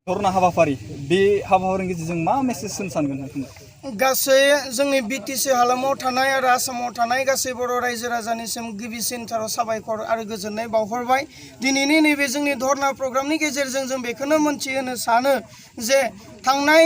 धरना हाबाफारि बे हाबाफारिनि गेजेरजों मा मेसेज होनो सानगोन नोंथाङा? गासै जोंनि बिटिसि हालामाव थानाय आरो आसामाव थानाय गासै बर' रायजो राजानिसिम गिबिसिनथाराव साबायखर आरो गोजोननाय बावहरबाय। दिनैनि नैबे जोंनि धरना प्रग्रामनि गेजेरजों जों बेखौनो मोनथिहोनो सानो जे थांनाय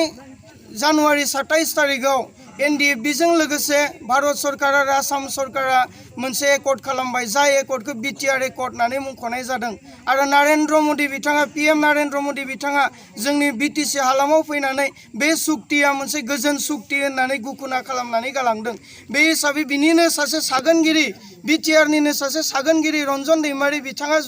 जानुवारि 27 तारिखआव NDFBजों लोगोसे भारत सरकार आरो आसाम सरकारा मोनसे एकर्ड खालामबाय, जाय एकर्डखौ बिटिआर एकर्ड होननानै मुंख'नाय जादों। आरो नरेन्द्र मदि बिथाङा PM नरेन्द्र मदि बिथाङा जोंनि बिटिसि हालामाव फैनानै बे सुक्तिया मोनसे गोजोन सुक्ति होननानै घोषणा खालामनानै गालांदों। बे हिसाबै बिनिनो सासे सागोनगिरि बिटिआरनिनो सासे सागोनगिरि रन्जन दैमारि बिथाङा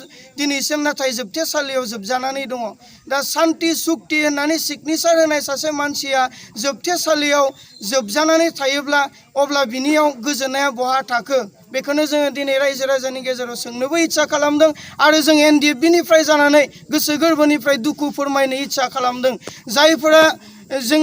दिनैसिम नाथाय जोबथेसालियाव जोबजानानै दङ। दा सान्ति सुक्ति होननानै सिगनेचार होनाय सासे मानसिया जोबथेसालियाव जोबजानानै थायोब्ला अब्ला बिनियाव गोजोननाया बहा थाखो? बेखौनो जोङो दिनै रायजो राजानि गेजेराव सोंनोबो इच्छा खालामदों आरो जों NDFBनिफ्राय जानानै गोसो गोरबोनिफ्राय दुखु फोरमायनो इच्छा खालामदों। जायफोरा जों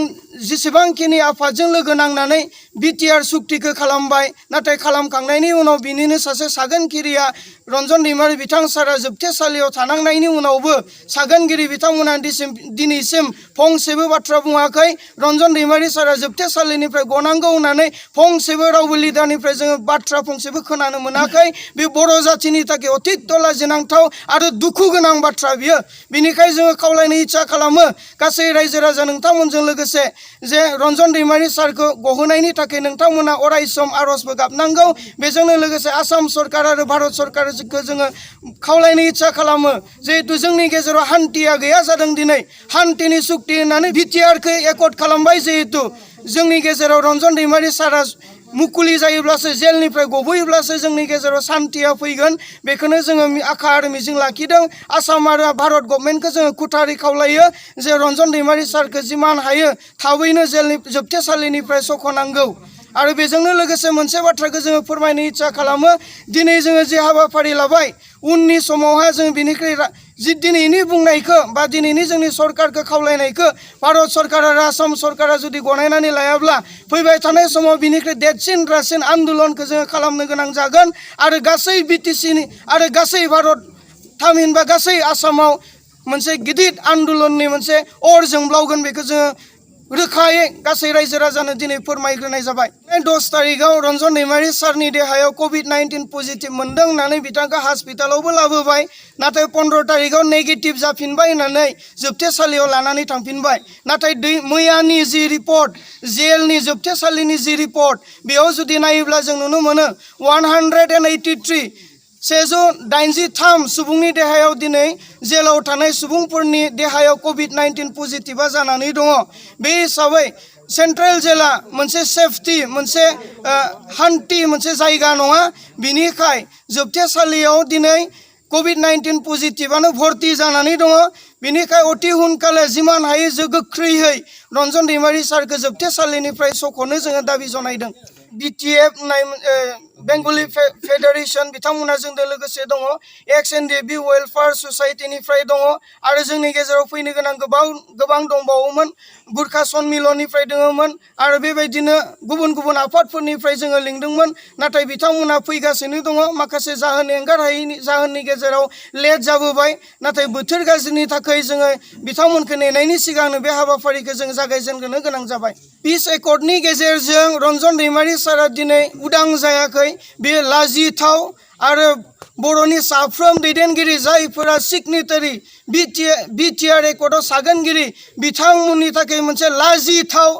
जेसेबांखिनि आफादजों लोगो नांनानै बिटिआर सुक्तिखौ खालामबाय, नाथाय खालामखांनायनि उनाव बिनिनो सासे सागोनगिरिया रन्जन दैमारि बिथां सारा जोबथेसालियाव थानांनायनि उनावबो सागोनगिरि बिथांमोना दिनैसिम फंसेबो बाथ्रा बुङाखै। रन्जन दैमारि सारा जोबथेसालिनिफ्राय गनांगौ होननानै फंसेबो रावबो लिडारनिफ्राय जोङो बाथ्रा फंसेबो खोनानो मोनाखै। बे बर' जाथिनि थाखाय अतित लाजिनांथाव आरो दुखु गोनां बाथ्रा बियो। बिनिखाय जोङो खावलायनो इच्छा खालामो गासै रायजो राजा नोंथांमोनजों लोगोसे जे रन्जन दैमारि सारखौ गहोनायनि थाखाय नोंथांमोना अरायसम आरजबो गाबनांगौ। बेजोंनो लोगोसे आसाम सरकार आरो भारत सरकारखौ जोङो खावलायनो इच्छा खालामो जिहेतु जोंनि गेजेराव हान्थिया गैया जादों। दिनै हान्थिनि सुक्ति होननानै बिटिआरखौ एकर्ड खालामबाय। जिहेतु जोंनि गेजेराव रन्जन दैमारि सारा मुकुलि जायोब्लासो, जेलनिफ्राय गबोयोब्लासो जोंनि गेजेराव सान्थिया फैगोन। बेखौनो जोङो आखा आरो मिजिं लाखिदों। आसाम आरो भारत गभर्नमेन्टखौ जोङो खुथारि खावलायो जे रन्जन दैमारि सारखौ जिमान हायो थाबैनो जेलनि जोबथेसालिनिफ्राय सख'नांगौ। आरो बेजोंनो लोगोसे मोनसे बाथ्राखौ जोङो फोरमायनो इच्छा खालामो। दिनै जोङो जे हाबाफारि लाबाय, उननि समावहा जों बिनिख्रुइ जि दिनैनि बुंनायखौ बा दिनैनि जोंनि सरकारखौ खावलायनायखौ भारत सरकार आरो आसाम सरकारा जुदि गनायनानै लायाब्ला फैबाय थानाय समाव बिनिख्रुइ देरसिन रासिन आन्दोलनखौ जोङो खालामनो गोनां जागोन। आरो गासै बिटिसिनि आरो गासै भारत थामहिनबा गासै आसामाव मोनसे गिदिर आन्दोलननि मोनसे अर जोंब्लावगोन। बेखौ जोङो रोखायै गासै रायजो राजानो दिनै फोरमायग्रोनाय जाबाय। 10 तारिखआव रन्जन दैमारि सारनि देहायाव COVID-19 पजिटिभ मोनदों होननानै बिथांखौ हस्पिटालावबो लाबोबाय, नाथाय 15 तारिखआव नेगेटिभ जाफिनबाय होननानै जोबथेसालियाव लानानै थांफिनबाय। नाथाय मैयानि जि रिपर्ट, जेलनि जोबथेसालिनि जि रिपर्ट, बेयाव जुदि नायोब्ला जों नुनो मोनो 183 183 सुबुंनि देहायाव दिनै जेलाव थानाय सुबुंफोरनि देहायाव COVID-19 पजिटिभा जानानै दङ। बे हिसाबै सेन्ट्रेल जेला मोनसे सेफटि, मोनसे हान्थि मोनसे जायगा नङा। बिनिखाय जोबथेसालियाव दिनै COVID-19 पजिटिभानो भर्ति जानानै दङ। बिनिखाय अति हुनकाले जिमान हायो जों गोख्रैयै रन्जन दैमारि सारखौ जोबथेसालिनिफ्राय सख'नो जोङो दाबि जनायदों। BTF होननाय बेंगलि फेडारेसन बिथांमोना जोंजों लोगोसे दङ। Ex.NDFB वेलफेयार ससाइटिनिफ्राय दङ आरो जोंनि गेजेराव फैनो गोनां गोबां दंबावोमोन। गुरखा सन्मिलननिफ्राय दङमोन आरो बेबायदिनो गुबुन गुबुन आफादफोरनिफ्राय जोङो लिंदोंमोन, नाथाय बिथांमोना फैगासिनो दङ। माखासे जाहोन एंगारहायैनि जाहोननि गेजेराव लेट जाबोबाय, नाथाय बोथोर गाज्रिनि थाखाय जोङो बिथांमोनखौ नेनायनि सिगांनो बे हाबाफारिखौ जों जागायजेननो गोनां जाबाय। पिस एकर्डनि गेजेरजों रन्जन दैमारि सारा दिनै उदां जायाखै, बेयो लाजिथाव। आरो बर'नि साफ्रोम दैदेनगिरि जायफोरा सिगनेटारि बिटिआर एकर्डआव सागोनगिरि, बिथांमोननि थाखाय मोनसे लाजिथाव।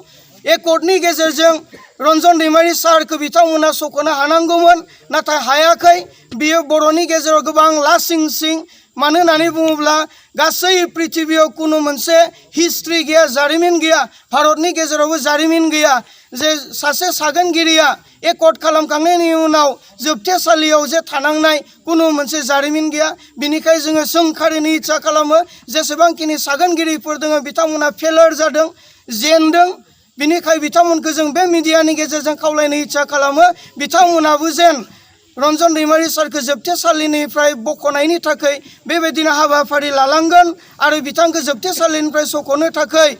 एकर्डनि गेजेरजों रन्जन दैमारि सारखौ बिथांमोना सख'नो हानांगौमोन, नाथाय हायाखै। बियो बर'नि गेजेराव गोबां लासिंसिं। मानो होननानै बुङोब्ला गासै पृथिबियाव कुनु मोनसे हिस्ट्रि गैया, जारिमिन गैया। भारतनि गेजेरावबो जारिमिन गैया जे सासे सागोनगिरिया एकर्ड खालामखांनायनि उनाव जोबथेसालियाव जे थानांनाय कुनु मोनसे जारिमिन गैया। बिनिखाय जोङो सोंखारिनो इच्छा खालामो जेसेबांखिनि सागोनगिरिफोर दङ बिथांमोना फेलार जादों, जेनदों। बिनिखाय बिथांमोनखौ जों बे मिडियानि गेजेरजों खावलायनो इच्छा खालामो बिथांमोनाबो जेन रन्जन दैमारि सारखौ जोबथेसालिनिफ्राय बख'नायनि थाखाय बेबायदिनो हाबाफारि लालांगोन आरो बिथांखौ जोबथेसालिनिफ्राय सख'नो थाखाय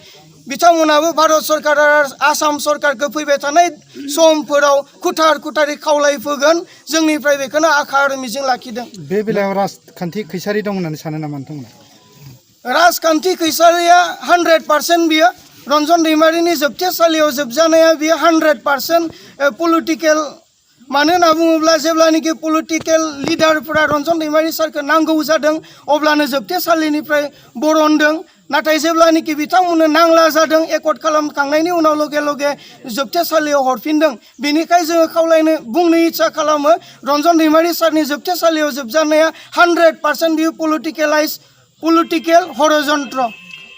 बिथांमोनाबो भारत सरकार आरो आसाम सरकारखौ फैबाय थानाय समफोराव खुथारि खावलायफोगोन। जोंनिफ्राय बेखौनो आखा आरो मिजिं लाखिदों। बे बेलायाव राजखान्थि खैसारि दं होननानै सानो नामा नोंथांमोना? राजखान्थि खैसारिया 100% बियो रन्जन दैमारिनि जोबथेसालियाव जोबजानाया बियो 100% पलिटिकेल मानो होनना बुङोब्ला जेब्लानोखि पलिटिकेल लिडारफोरा रन्जन दैमारि सारखौ नांगौ जादों अब्लानो जोबथेसालिनिफ्राय बरनदों नाथाय जेब्लानोखि बिथांमोननो नांला जादों एकर्ड खालामखांनायनि उनाव लगे लगे जोबथेसालियाव हरफिनदों बेनिखाय जोङो खावलायनो बुंनो इच्छा खालामो रन्जन दैमारि सारनि जोबथेसालियाव जोबजानाया 100% बियो पलिटिकेल हरजन्त्र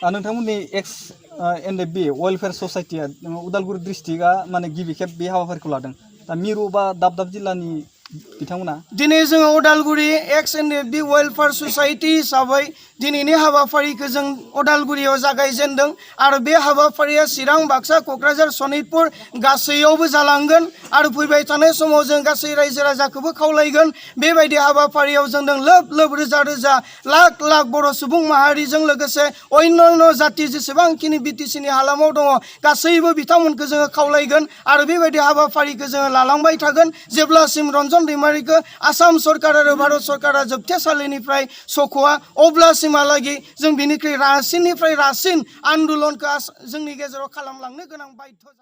नोंथांमोननि Ex.NDFB वेलफेयार ससाइटिआ उदालगुरि डिस्ट्रिक्टआ माने गिबि खेब बे हाबाफारिखौ लादों दा मिरु बा दाब दाब जिल्लानि बिथांमोना दिनै जोङो उदालगुरि Ex.NDFB वेलफेयार ससाइटि हिसाबै दिनैनि हाबाफारिखौ जों उदालगुरियाव जागायजेनदों आरो बे हाबाफारिया चिरां बाक्सा क'क्राझार सनितपुर गासैयावबो जालांगोन आरो फैबाय थानाय समाव जों गासै रायजो राजाखौबो खावलायगोन बेबायदि हाबाफारियाव जोंदों लोब लोब रोजा रोजा लाख लाख बर' सुबुं माहारिजों लोगोसे अन्यान्य जाति जेसेबांखिनि बिटिसिनि हालामाव दङ गासैबो बिथांमोनखौ जोङो खावलायगोन आरो बेबायदि हाबाफारिखौ जोङो लालांबाय थागोन जेब्लासिम रन्जन दैमारिखौ आसाम सरकार आरो भारत सरकारा जोबथेसालिनिफ्राय सख'आ अब्लासिमहालागै जों बिनिख्रुइ रासिननिफ्राय रासिन आन्दलनखौ जोंनि गेजेराव खालामलांनो गोनां बायध'